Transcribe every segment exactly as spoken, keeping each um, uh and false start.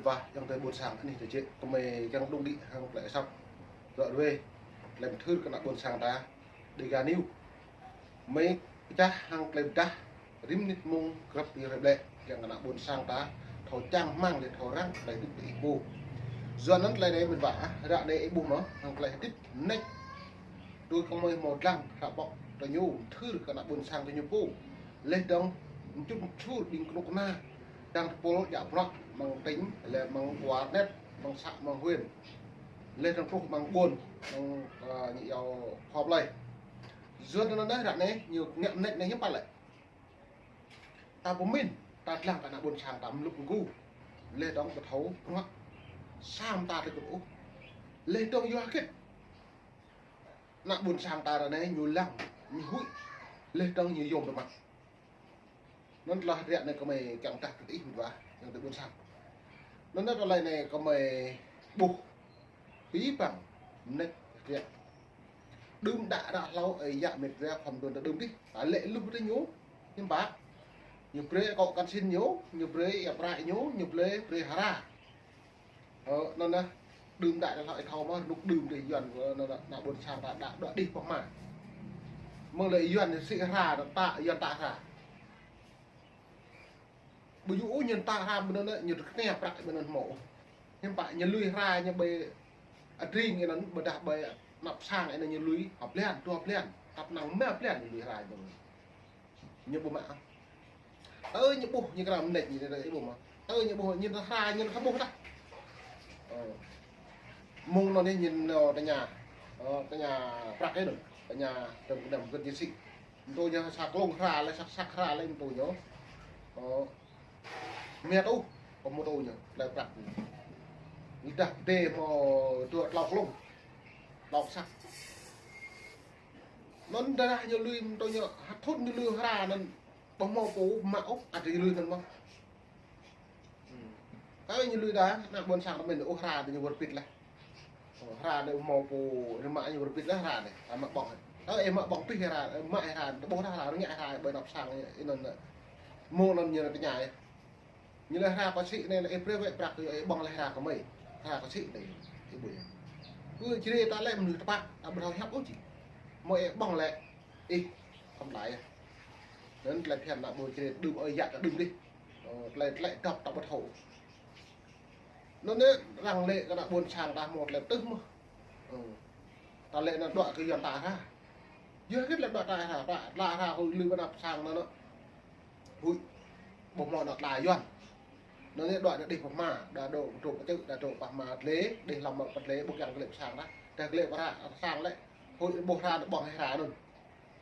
Wa, ayŏng adei ƀuôn sang anih tơ jĕ, kmei kiăng đŭng đĭ hăng klei asăp. Dŏ rue, klei mthưr kơ ană ƀuôn sang ta, Dega News. Mei pčah hăng klei bdah, rĭm mnĭt mông grăp ih rơblĕ, kiăng kơ ană ƀuôn sang ta, thâo čang hmăng leh thâo răng klei hdĭp kơ ih pô. Yua anăn klei anei mĭt wa, ah, ră anei ih ƀuh mơh, hăng klei hdĭp mnêč. Tui kmei mâo dlăng, hră pŏk, tơ ñu, mthưr kơ ană ƀuôn sang tơ ñu pô. Leh dơ̆ng, mčŭt mčhur ƀing knŭk kna, dăng tơpul djă bruă mơ̆ng tỉnh, leh mơ̆ng warnet, mơ̆ng xã, mơ̆ng huyện. Leh dơ̆ng truh mơ̆ng ƀuôn, mơ̆ng, ơ, ñu iâu khua plei. Yua anăn ră anei, ñu ngă mnêč anei hiư̆m pă lĕ. Ta pơmĭn, ta dlăng kơ ană ƀuôn sang ta mluk mgu. Leh dơ̆ng ƀu thâo bruă. Sa mta tơ kơ ôh. Leh dơ̆ng yua hgĕt. Ană ƀuôn sang ta ră anei ñu lăng, ñu huĭ. Leh dơ̆ng ñu yôm tơ mă. Anăn tơlơi hriă anei kmei kiăng dah kơ ih mĭt wa, ayŏng adei ƀuôn sang. Anăn tơlơi anei kmei ƀuh. Bi păng, mnêč hriă. Đưm đă ră hlâo, ơ, yă mĭt wa khŏm đuôn ta đưm dih. Ta lĕ luh tơ ñu, hiư̆m pă. Ñu brei kŏ kăn sin ñu, ñu brei ia prăk ñu, ñu brei, brei hra. Ơ, anăn nah, đưm đă ră hlâo ih thâo mơh, rơnŭk đưm dih Yuăn, ơ, anăn nah, ană ƀuôn sang ta đa, đa đih pơ hma. Mơ̆ng lĕ Yuăn sĭ hra, ta, Yuăn ta hra. Ƀu djŏ ôh ñu ta hra ƀơ anăn, ñu knia prăk ƀơ anăn mâo. Hiư̆m pă ñu lui hra ñu ƀai adring anăn, ƀiădah ƀai anăp sang anăn ñu lui, hăp blan, dua blan, tăp năng ma blan ñu lui hra ƀơ anăn. Ñu ƀu mă. Tơ ñu ƀuh, ñu kra mnêč ñu ƀu mă. Tơ ñu ƀuh, ñu hra, ñu ƀuh tah. Ơ. Mơ̆ng anăn ñu, ơ, tơña. Ơ, tơña prăk anăn. Tơña tơm kơnăm gơ̆t ñu sĭ. Mtô ñu sa klông hra leh, sa, sa hra leh mtô ñu. Ơ, mia tu, pơmô tu ñu, leh prăk. Ñu dah dê mâo dua tlâo klông. Tlâo sa. Anăn dah ñu lui mtô ñu, hăt thŭn ñu lui hra anăn, ƀu mâo pô mă ôh, ăt ñu lui anăn mơh. Hmm. Kơ ñu lui đa, ană ƀuôn sang ta mĭn, ôh hra tơ ñu wơr bĭt leh. Ôh hra anei mâo pô rơmă ñu wơr bĭt leh hra anei, ta mă ƀơ̆ng. Kơ ih mă ƀơ̆ng pih hra, mă hra, ta ƀuh hra, rơngiă hra, ƀai anăp sang, ih anăn, mơ̆ng anăn ñu tơña. Ñu leh hra kơ sĭ anei leh ih brei wĕ prăk, ih ƀơ̆ng leh hra kơ mei. Hra kơ sĭ anei, ih ƀuh yơh. Kơ Jrai ta lĕ mnuih tpă, ta ƀu thâo hiăp ôh či. Mâo ih ƀơ̆ng leh, ih, khŏm đai yơh. Anăn tơlơi phiăn ană ƀuôn Jrai đưm ơi yă ta đưm dih. Ơ, tơlơi, tơlơi dŏp ta ƀu thâo. Anăn anei arăng lĕ kơ ană ƀuôn sang ta mâo tơlơi tưh mơh. Ơ. Ta lĕ anăn đuĕ kơ Yuăn ta hra. Yua hgĕt lĕ đuĕ ta hra, ta, ta hra huĭ lui ƀơ anăp sang anăn. Huĭ. Ƀuh mâo anăn tla Yuăn. Anăn anei đuĕ anăn đih pơ hma, đa dôk, dôk pơ čư̆, đa dôk pơ hma dlê, đih hlăm mă pơ dlê, ƀuh kiăng klei pơ sang ta. Đa klei pơ hra, sang lĕ, huĭ ƀuh hra, ƀơ̆ng hra anăn.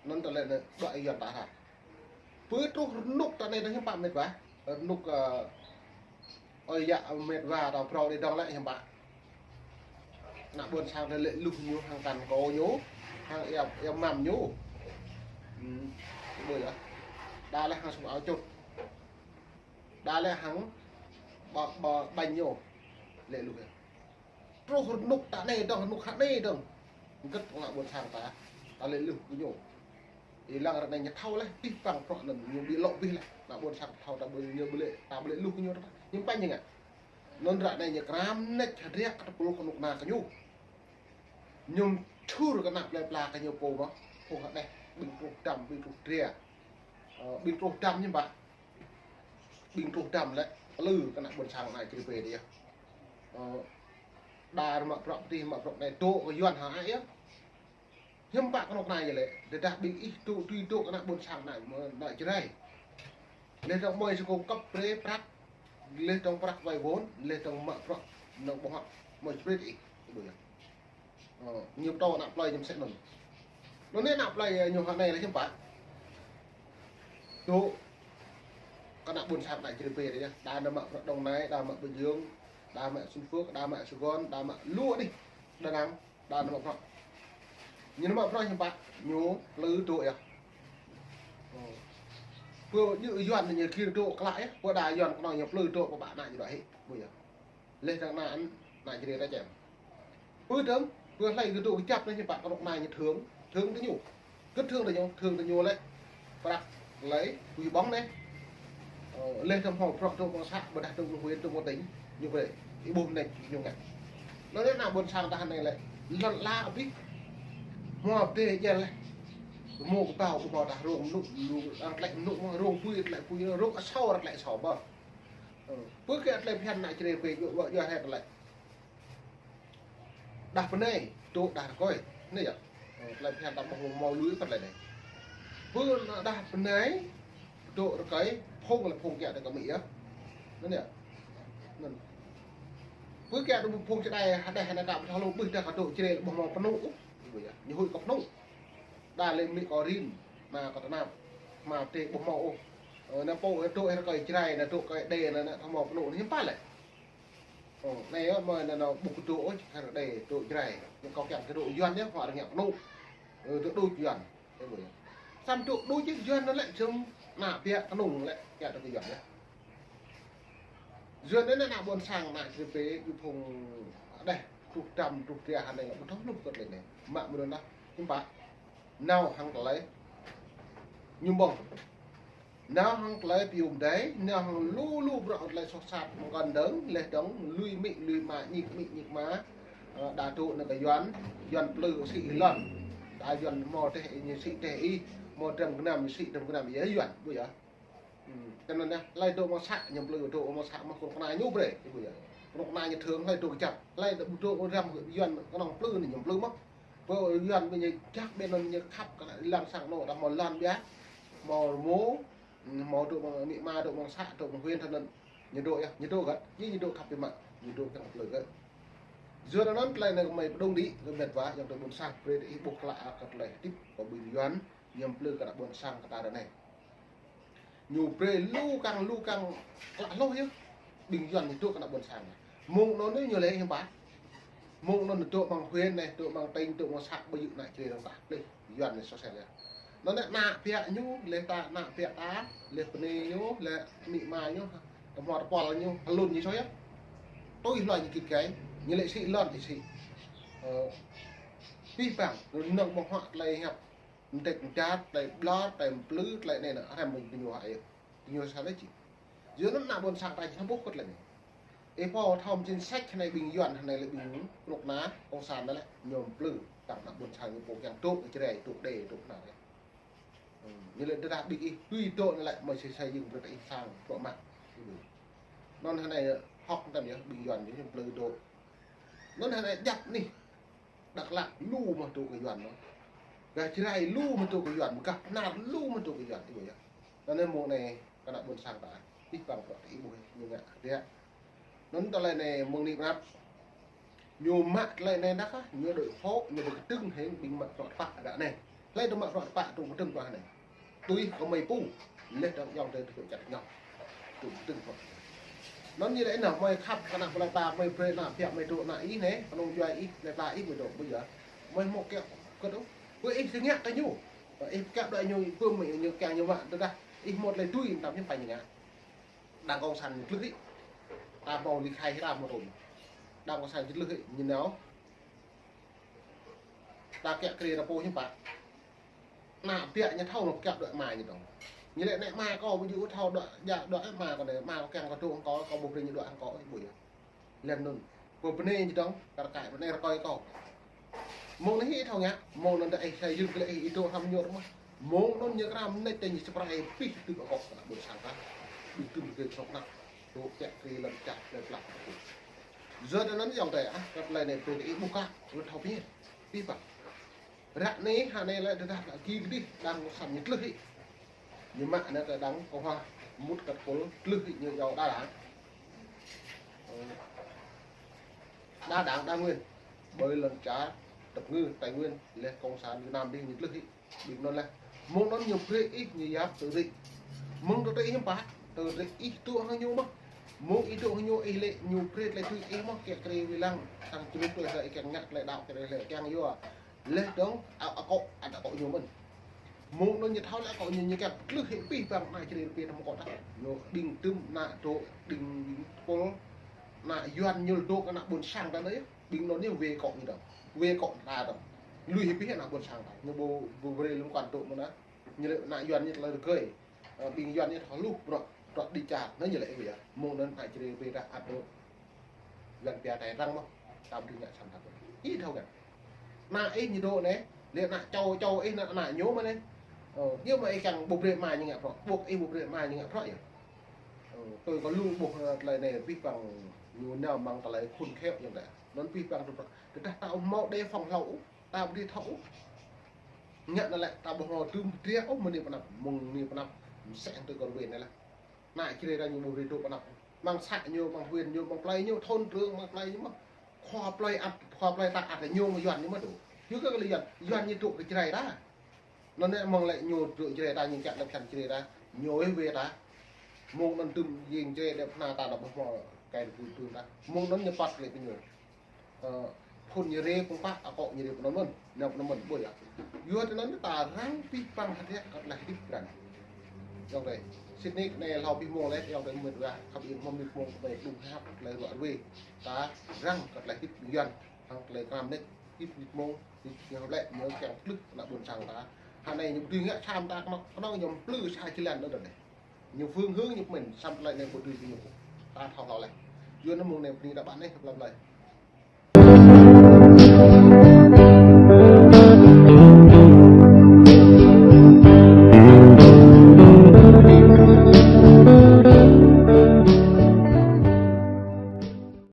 Anăn ta lĕ anei, đuĕ Yuăn ta hra. Pơ truh rơnŭk ta anei ta hiư̆m pă mĭt wa. Rơnŭk, ơ, ơi yă mĭt wa ta brâo đei dŏng lĕ hiư̆m pă. Ană ƀuôn sang ta lĕ luh ñu hăng kăn kâo ñu, hăng ia, ia mam ñu. Hmm, ƀuh yơh. Đa leh hăng sum ao čŭt. Đa leh hăng ƀă, ƀă ƀañ ñu. Lĕ luh yơh. Truh rơnŭk ta anei dơ̆ng, rơnŭk hă anei dơ̆ng. Gơ̆t ană ƀuôn sang ta, ta lĕ luh kơ ñu. Ih lăng ră anei ñu thâo leh, pih păng prăk anăn, ñu bi lŏ bih leh. Ană ƀuôn sang thâo ta ƀu, ñu ƀu lĕ, ta ƀu lĕ luh kơ ñu ta. Ñu ƀañ ñu ngă. Anăn ră anei ñu kra mnêč hriă kơ tơpul knŭk kna kơ ñu. Ñu mčhur kơ ană plei pla kơ ñu pô mơh. Phung hđeh, ƀing truh dăm, ƀing truh dria. Ơ, ƀing truh dăm ñu ƀă. Ƀing truh dăm lĕ, plư kơ ană ƀuôn sang anei Jrai pê dih yơh. Ơ, đa mă prăk pơtih, mă prăk anei dôk kơ Yuăn hă ai yơh. Hiư̆m pă knŭk kna yơh lĕ, tơdah ƀing ih dôk, tui dôk kơ ană ƀuôn sang anei, mă, anei Jrai. Leh dơ̆ng mơi sơkông kăp brei prăk, leh dơ̆ng prăk vay vốn, leh dơ̆ng mă prăk nŏng ƀơ̆ng hŏ, mơi brei ih, ih ƀuh yơh. Ơ, ñu ptô ană plei ñu msĕ anăn. Anăn anei ană plei, ơ, ñu hă anei lĕ hiư̆m pă. Dôk kơ ană ƀuôn sang anei Jrai pê dih yơh. Đa nao mă prăk Đồng Nai, đa mă Bình Dương, đa mă Xuân Phước, đa mă Sài Gòn, đa mă lu dih. Đa năng, đa nao mă prăk. Ñu nao mă prăk hiư̆m pă, ñu plư dôk yơh. Ơ. Pơ ñu Yuăn ñu gĭr dôk klă yơh, pơ đa Yuăn knŏng ñu plư dôk pơ ƀă ană ñu dôk hĕ, ƀuh yơh. Leh dơ̆ng anăn, ană Jrai ta čem. Pơ dơ̆ng, pơ hlei kơ dôk kjăp anei hiư̆m pă knŭk kna ñu thưởng, thưởng tơ ñu. Gĭt thưởng tơ ñu, thưởng tơ ñu lĕ. Prăk lei, tui ƀơ̆ng anei. Ơ, leh dơ̆ng hŏ prăk dôk mơ̆ng xã, ƀiădah dôk mơ̆ng huyện, dôk mơ̆ng tỉnh. Ñu brei, ih ƀuh mnêč ñu ngă. Anăn lĕ ană ƀuôn sang ta anei lĕ, lăn ala abih. Hmua dê jel leh. Mâo kbao, mâo ta rông mnŭ, rông tlĕ mnŭ, rông pui tlĕ pui, rông asâo tlĕ asâo ƀơh. Ơ, pơ kơ tlĕ bhiăn ană črê pê, yua, yua, yua hĕ tlĕ. Đah bnei, dôk đah rơkơi. Anei yơh. Ơ, tlĕ bhiăn ta ƀuh mâo lui kơ tlĕ anei. Pơ đah bnei, dôk rơkơi, phung lĕ phung kiă dôk kơ Mi yơh. Anăn yơh. Anăn. Pơ kiă dôk phung čơđai, hđeh anei ka ƀu thâo lu, ƀuh dah kơ dôk črê ƀuh mâo pnŭ. Ñu huĭ kơ pnŭ. Đa lĕ Mi kơ rin, ma kơ tnap. Ma tê ƀuh mâo ôh. Ơ, anăn pô dôk rơkơi Jrai, anăn dôk rơkơi Êđê, anăn, anăn thâo mâo pnŭ, hiưm pă lĕ. Ơ, anei yơh, mơi anăn, anăn ƀuh kơ dôk, ơ, Êđê, dôk Jrai. Anăn kâo kiăng kơ dôk Yuăn yơh, huă rơngiă pnŭ. Ơ, dôk đuč Yuăn. Ơ, ƀuh yơh. Săm dôk đuč yơh Yuăn anăn lĕ, jơ̆ng ană biă knông lĕ, kiă dôk kơ Yuăn yơh. Yuăn anei ană ƀuôn sang, ană črê pê, ñu phung hđeh, truh dăm, truh tria anei, ƀu thâo lu kơ tlĕ anei. Mă mơ̆ng anăn, hiưm pă. Nao hŏng tlei ñu ƀơ̆ng. Nao hŏng tlei piu mdei, nao hŏng lu lu bruă tlei soh sat mkăn dơ̆ng, leh dơ̆ng, lui amĭ, lui ama, ñik amĭ, ñik ama, ơ, đa dôk anăn kơ Yuăn, Yuăn plư sĭ lăn. Đa Yuăn mâo teh, ñu sĭ teh ih, mâo drăm gnăm, sĭ drăm gnăm, yơh Yuăn, ƀuh yơh. Hmm, kơ anăn yơh, hlei dôk mơ̆ng să, ñu plư dôk mơ̆ng să, mơ̆ng knŭk kna ñu brei, ih ƀuh yơh. Knŭk kna ñu thơ̆ng, hlei dôk kjăp, hlei dôk mơ̆ng răm Yuăn knŏng plư anăn ñu plư mơh. Pô Yuăn ƀu ñu jăk ƀiă anăn ñu khăp kơ lăn sang anôk, đa mâo lăn biă, mâo rơmô, mâo dôk mơ̆ng amĭ ama, dôk mơ̆ng să, dôk mơ̆ng huyện thăn anăn. Ñu dôk yơh, ñu dôk găt, ñu, ñu dôk khăp biă mă, ñu dôk kăng plư gơ̆. Yuăn anăn tlei anei kơ mơi pơdŏng đĭ, kơ mĕt wa, ayŏng adei ƀuôn sang, brei ih ƀuh klă kơ tlei hdĭp kơ ƀing Yuăn, ñu plư kơ ană ƀuôn sang kơ ta ară anei. Ñu brei lu kăng, lu kăng klă hloh yơh. Ƀing Yuăn ñu dôk kơ ană ƀuôn sang. Mơ̆ng anăn ñu lĕ hiưm pă. Mơ̆ng anăn dôk mơ̆ng huyện anei, dôk mơ̆ng tỉnh, dôk mơ̆ng să, ƀu djŏ ană črê dơ̆ng tah. Leh, Yuăn anei soh sel yơh. Anăn anei ană biă ñu, leh ta ană biă ta, leh bnei ñu, leh amĭ ama ñu, kơ hmua tơpul ñu, hlŭn ñu soh yơh. Tui hluê ñu kĭt gai, ñu lĕ sĭ lăn, sĭ. Ơ, pih păng, rơnơ̆ng ƀơ̆ng huă tlei hiăp. Mdêč mdăt, tlei ƀlŏr, tlei mplư, tlei anei anăn, hrăm ƀing ñu hă yơh. Ñu sa lĕ či. Yua anăn ană ƀuôn sang ta či thâo ƀuh kơ tlei anei. Ih pô thâo mjing sĕč anei ƀing Yuăn anei lĕ ƀing knŭk kna, cộng sản anei lĕ, ñu mplư, tăm ană ƀuôn sang ñu pô kiăng dôk, Jrai, dôk Êđê, dôk anăn lĕ. Hmm, ñu lĕ tơdah ƀing ih tui dôk anăn lĕ, mơi sĭ sa jing brei ih sang, dôk mă. Anăn anei hŏk tăm yơh, ƀing Yuăn ñu mplư dôk. Anăn anei jăp anih. Dak Lak lu mơh dôk kơ Yuăn mơh. Gah Jrai lu mơh dôk kơ Yuăn, gah Bahnar lu mơh dôk kơ Yuăn, ih ƀuh yơh. Anăn anei mơ̆ng anei kơ ană ƀuôn sang ta, ih păng prŏ ih ƀuh, ñu ngă kơ dia. Anăn tlei anei mơ̆ng anei mnăp. Ñu mă tlei anei dah kah, ñu dôk hŏ, ñu bi kdơ̆ng hĕng ƀing mă prŏ pă ară anei. Hlei dôk mă prŏ pă dôk kdơ̆ng prŏ anei. Tui kơ mơi pô, leh dơ̆ng ayŏng adei dôk čăt ngă. Tui kdơ̆ng prŏ. Anăn ñu lĕ anăn, mơi khăp kơ ană plei pla, mơi brei ană biă, mơi dôk ană ih anei, knŏng djuê ih, plei pla ih mơi dôk, ƀuh yơh. Mơi mâo kiă kơ dôk. Pơ ih si ngă kơ ñu. Ih kiă dôk ñu, pơ mơi ñu kiăng ñu mă, tơdah ih mâo tlei tui, tăm ñu pă ñu ngă. Đảng cộng sản ñu tlưh ih. Ta mâo ly khai hra mâo tôm. Đảng cộng sản ñu tlưh ih, ñu nao. Ta kiă kriê ta pô hiưm pă. Ană biă ñu thâo mă kiă dôk ama ñu dơ̆ng. Ñu lĕ anei ama kâo ƀu djŏ thâo dôk, djă dôk ama kâo anei, ama kâo kiăng kâo dôk hŏng kâo, kâo ƀu brei ñu dôk hŏng kâo, ƀuh yơh. Leh anăn. Pô bnei ñu dơ̆ng, kar kaĭ bnei rơkơi kâo. Mơ̆ng anei ih thâo ngă, mơ̆ng anăn dah ih sa jing klei ih dôk hrăm ñu mơh. Mơ̆ng anăn ñu kram mnêč tơ ñu sơprai pih tŭ akŏ kơ ană ƀuôn sang ta. Ƀing tŭ kơ sŏk năk. Dôk kiă kriê lăn čar, lăn plak. Yua anăn ayŏng adei ah, kơ tlei anei brei ih ƀuh kah, ih thâo pia. Pih păng. Ră anei, hă anei lĕ tơdah lĕ ki kdih, đảng cộng sản ñu tlưh ih. Ñu mă anei kơ đảng cộng hòa, mŭt kăt kôl tlưh ih ñu yua đa đảng. Ơ, đa đảng đa nguyên. Ƀơi lăn čar, dap kngư, Tây Nguyên, leh cộng sản Việt Nam dih ñu tlưh ih. Ƀing anăn leh. Mơ̆ng anăn ñu brei ih ñu yap tơ ri. Mơ̆ng tơ ri ih hiưm pă, tơ ri ih dôk hŏng ñu mơh. Mơ̆ng ih dôk hŏng ñu ih lĕ ñu brei tlei tui ih mơh kiă kriê wi lăng. Tăng črut tui sa ih kiăng ngă tlei đăo kiă kriê lĕ kiăng yua. Leh dơ̆ng, a, akŏ, ăt akŏ ñu mơ̆n. Mơ̆ng anăn ñu thâo leh akŏ ñu, ñu kiăng tlưh ih pih păng ană čri rơpê tăm akŏ ta. Ñu ƀing tŭm ană dôk, ƀing, ƀing tơpul, ană Yuăn ñu dôk ană ƀuôn sang ta anei. Ƀing anăn ñu wê akŏ ñu dơ̆ng. Wê akŏ ta dơ̆ng. Lui ih pih ană ƀuôn sang ta. Ñu ƀu, ƀu brei lŏ kăn dôk mơ̆n ah. Ñu lĕ ană Yuăn ñu tlei rơgơi. Ơ, ƀing Yuăn ñu thâo lu, bruă, bruă đĭ čar. Anăn ñu lĕ ih ƀuh yơh. Mơ̆ng anăn ană čri rơpê ta ăt dôk. Lăn pia tai răng mơh. Tam đuĕ ngă săm tăp. Ih thâo ngă. Ană ih ñu dôk anei, leh ană čô čô ih ană, ană ñu mơh anei. Ơ, ñu mơh ih kiăng ƀu brei ama ñu ngă bruă, ƀuh ih ƀu brei ama ñu ngă bruă yơh. Ơ, tui kơ lu ƀuh, ơ, tơlơi anei pih păng ñu nao mơ̆ng tơlơi khôn khéo yơh deh. Anăn pih păng tơdah ta ƀu mâo đề phòng hlâo ôh, ta ƀu dưi thâo ôh. Ngă anăn lĕ ta ƀuh mâo tŭm driă ôh mơ̆ng anei pơ anăp, mơ̆ng anei pơ anăp, msĕ hŏng tui kơ ruê anei leh. Ană Jrai ta ñu ƀu brei dôk pơ anăp. Mơ̆ng să ñu, mơ̆ng huyện ñu, mơ̆ng plei ñu, thôn trưởng, mơ̆ng plei ñu mơh. Khua plei ăt, khua plei ta ăt ñu mơh Yuăn ñu mơh dôk. Yua kơ lĕ Yuăn, Yuăn ñu dôk kơ Jrai ta. Anăn anei mơ̆ng lĕ ñu dôk Jrai ta ñu čăk lĕ čăn Jrai ta. Ñu ih wê ta. Mơ̆ng anăn tŭm jing Jrai dep hna ta anăn ƀuh mâo kai tui tui ta. Mơ̆ng anăn ñu păt lĕ kơ ñu. Ơ, phŭn ñu rê kông pă, akŏ ñu rê pơ anăn mơ̆n, nao pơ anăn mơ̆n, ƀuh yơh. Yua tơ anăn ta răng pih păng hdră kơ tơlơi hdĭp răng. Yŏng dei, sĭt nik anei hlâo pih mông leh, yŏng dei mĭt wa, khăp ih mơ̆ng mĭt mông kơ ƀai đŭng hăp, tơlơi ruă ruê. Ta răng kơ tơlơi hdĭp Yuăn, hăng tơlơi kram nik, hdĭp mĭt mông, hdĭp ñu lĕ, ñu kiăng tlưh ană ƀuôn sang ta. Hă anei ñu dưi ngă săm ta kơ anôk, anôk ñu mplư sa jơlan anăn deh. Ñu phương hướng ñu pơmĭn, săm tơlơi anei ƀu dưi ñu. Ta thâo hlâo leh. Yua anăn mơ̆ng anei bơni ta ƀăn anei, hlăm lei.